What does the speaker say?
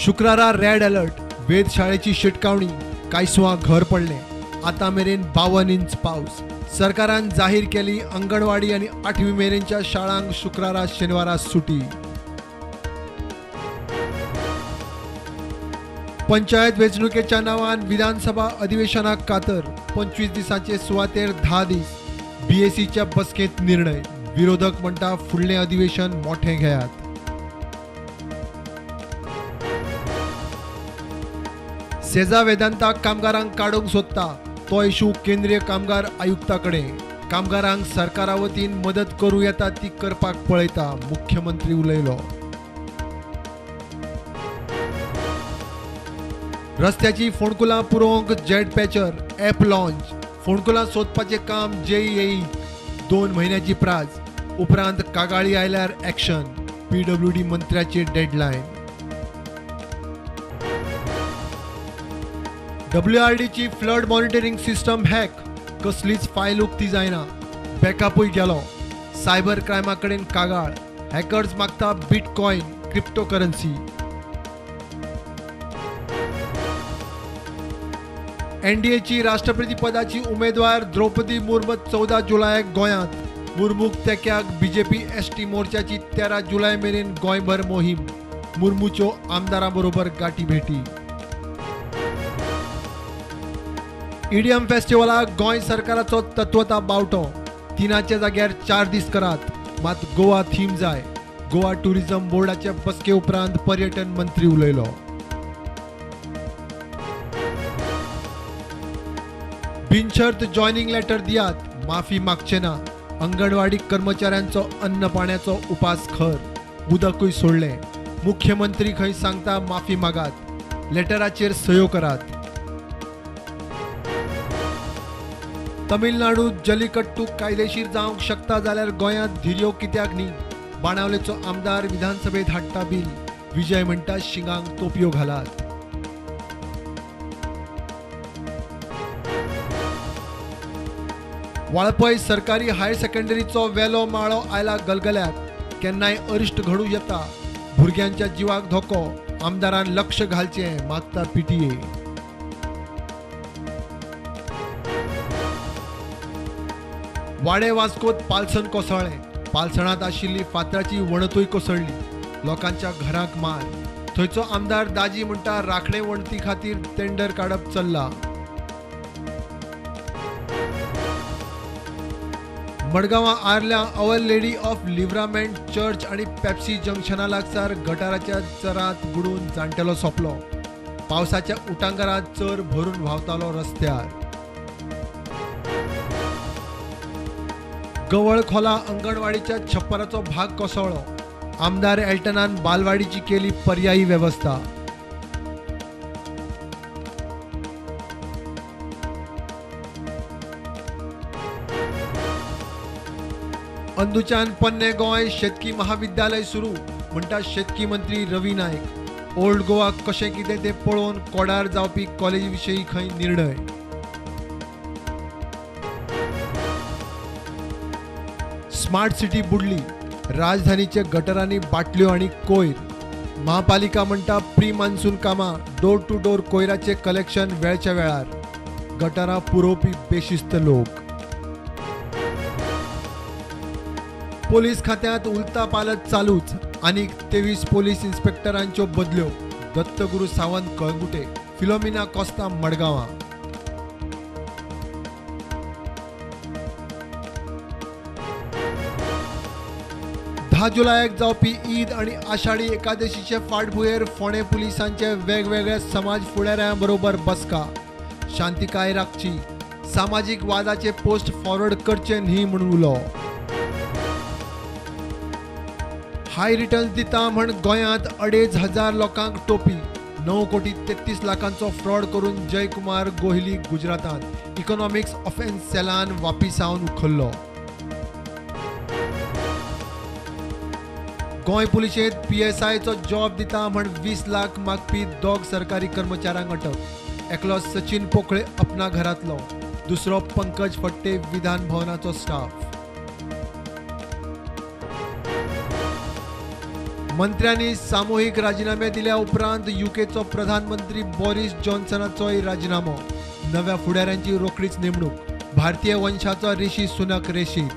शुक्रारा red alert, वेधशाळेची शिटकावणी, कांयसुवां घर पडलें. आतां मेरेन 52 इंच पावस. सरकारान जाहीर केली अंगणवाडी आनी 8वी मेरेनच्या शाळांक शुक्रारा शेनवारा सुटी. पंचायत वेंचणुकेच्या नांवान विधानसभा अधिवेशनाक कातर. 25 दिसांचे सुवातेर 10 दीस. बीएसीच्या बसकेंत निर्णय. विरोधक म्हणटा फुडलें अधिवेशन मोठें घेयात. सेजा वेदांता कामगारांक काडूंक सोदता तो इशू केंद्रीय कामगार आयुक्ता कडेन. कामगारांक सरकारा वतीन मदत करूं येता ती करपाक पळयता, मुख्यमंत्री उलयलो. रस्त्याची फोंडकुलां पुरोवंक जेट पॅचर ॲप लॉन्च. फोंडकुलां सोदपाचें काम जेईएई. 2 म्हयन्याची प्राज. उपरांत कागाळी आयल्यार ॲक्शन. पीडब्ल्यूडी मंत्र्याची डेडलायन. डब्ल्यूआरडीची फ्लड मॉनिटरींग सिस्टम हॅक. कसलीच फायल उक्ती जायना. बॅकअपूय गेलो. सायबर क्रायमा कडेन कागाळ. हॅकर्स मागता बिटकॉयन, क्रिप्टोकरन्सी. एनडीएची राष्ट्रपतीपदाची उमेदवार द्रौपदी मुर्मू 14 जुलयाक गोंयांत. मुर्मूक तेक्याक बीजेपी एसटी मोर्चाची 13 जुलय मेरेन गोंयभर मोहीम. मुर्मूच्यो आमदारां बरोबर गाठी भेटी. ईडीएम फेस्टिवलाक गोंय सरकाराचो तत्वता बावटो. 3च्या जाग्यार 4 दीस करात, मात गोवा थीम जाय. गोवा टुरिझम बोर्डाचे बसके उपरांत पर्यटन मंत्री उलयलो. बिनशर्त जॉयनिंग लेटर दियात, माफी मागचे ना. अंगणवाडी कर्मचाऱ्यांचो अन्न पाण्याचो उपास खर. उदकूय सोडलें. मुख्यमंत्री खंय सांगता माफी मागात, लेटराचेर सयो करात. तमिळनाडू जलीकट्टू कायदेशीर जावंक शकता जाल्यार गोंयांत धिरयो कित्याक न्ही? बाणावलेचो आमदार विधानसभेत हाडटा बील. विजय म्हणटा शिंगांक तोपयो घालात. वाळपय सरकारी हायर सेकंडरीचो वेलो माळो आयला गलगल्याक. केन्नाय अरिश्ट घडूं येता. भुरग्यांच्या जिवाक धोको. आमदारान लक्ष घालचें मागता पीटीए. वाडे वास्कोत पालसण कोसळ्ळें. पालसणांत आशिल्ली फातराची वणतूय कोसळ्ळी. लोकांच्या घरांक मार. थंयचो आमदार दाजी म्हणटा राखणे वणती खातीर टेंडर काडप चल्ला. मडगांवां आर्ल्या our lady of Livramento church आनी पेप्सी जंक्शना लागसार गटाराच्या चरांत बुडून जाणटेलो सोंपलो. पावसाच्या उटांगारांत चर भरून व्हांवतालो रस्त्यार. गवळखोला अंगणवाडीच्या छप्पराचो भाग कोसळ्ळो. आमदार एल्टनान बालवाडीची केली पर्यायी वेवस्था. अंदूच्यान पोन्ने गोंय शेतकी महाविद्यालय सुरू म्हणटा शेतकी मंत्री रवी नायक. ओल्ड गोवा कशें कितें तें पळोवन कोडार जावपी कॉलेजी विशीं खंय निर्णय. Smart city बुडली. राजधानीच्या गटरांनी बाटल्यो आनी कोयर. महापालिका म्हणटा प्री मान्सून कामां, डोर टू डोर कोयराचें कलेक्शन वेळच्या वेळार. गटारां पुरोवपी बेशिस्त लोक. पोलीस खात्यांत उलता पालत चालूच. आनीक 23 पोलीस इन्स्पेक्टरांच्यो बदल्यो. दत्तगुरू सावंत कळंगुटे, फिलोमिना कोस्ता मडगांवां. धा जुलयाक जावपी ईद आनी आषाढी एकादशीचे फाटभुंयेर फोंडें पुलिसांचे वेगवेगळ्या समाज फुडाऱ्यां बरोबर बसका. शांतिकाय राखची, सामाजीक वादाचे पोस्ट फॉरवर्ड करचे न्ही म्हणून उलो. हाय रिटर्न्स दिता म्हण गोंयांत 2,500 लोकांक टोपी. 9 कोटी 33 लाखांचो फ्रॉड करून जयकुमार गोहिली गुजरातांत इकॉनॉमिक्स ऑफेन्स सेलान वापिसावन उखल्लो. गोंय पुलिशेंत पीएसआयचो जॉब दिता म्हण 20 लाख मागपी 2 सरकारी कर्मचाऱ्यांक अटक. एकलो सचिन पोकळे अपना घरांतलो, दुसरो पंकज फट्टे विधान भवनाचो स्टाफ. मंत्र्यांनी सामुहीक राजिनामे दिल्या उपरांत युकेचो प्रधानमंत्री बोरिस जॉन्सनाचोय राजिनामो. नव्या फुडाऱ्यांची रोखडीच नेमणूक. भारतीय वंशाचो ऋषी सुनक रेशीत.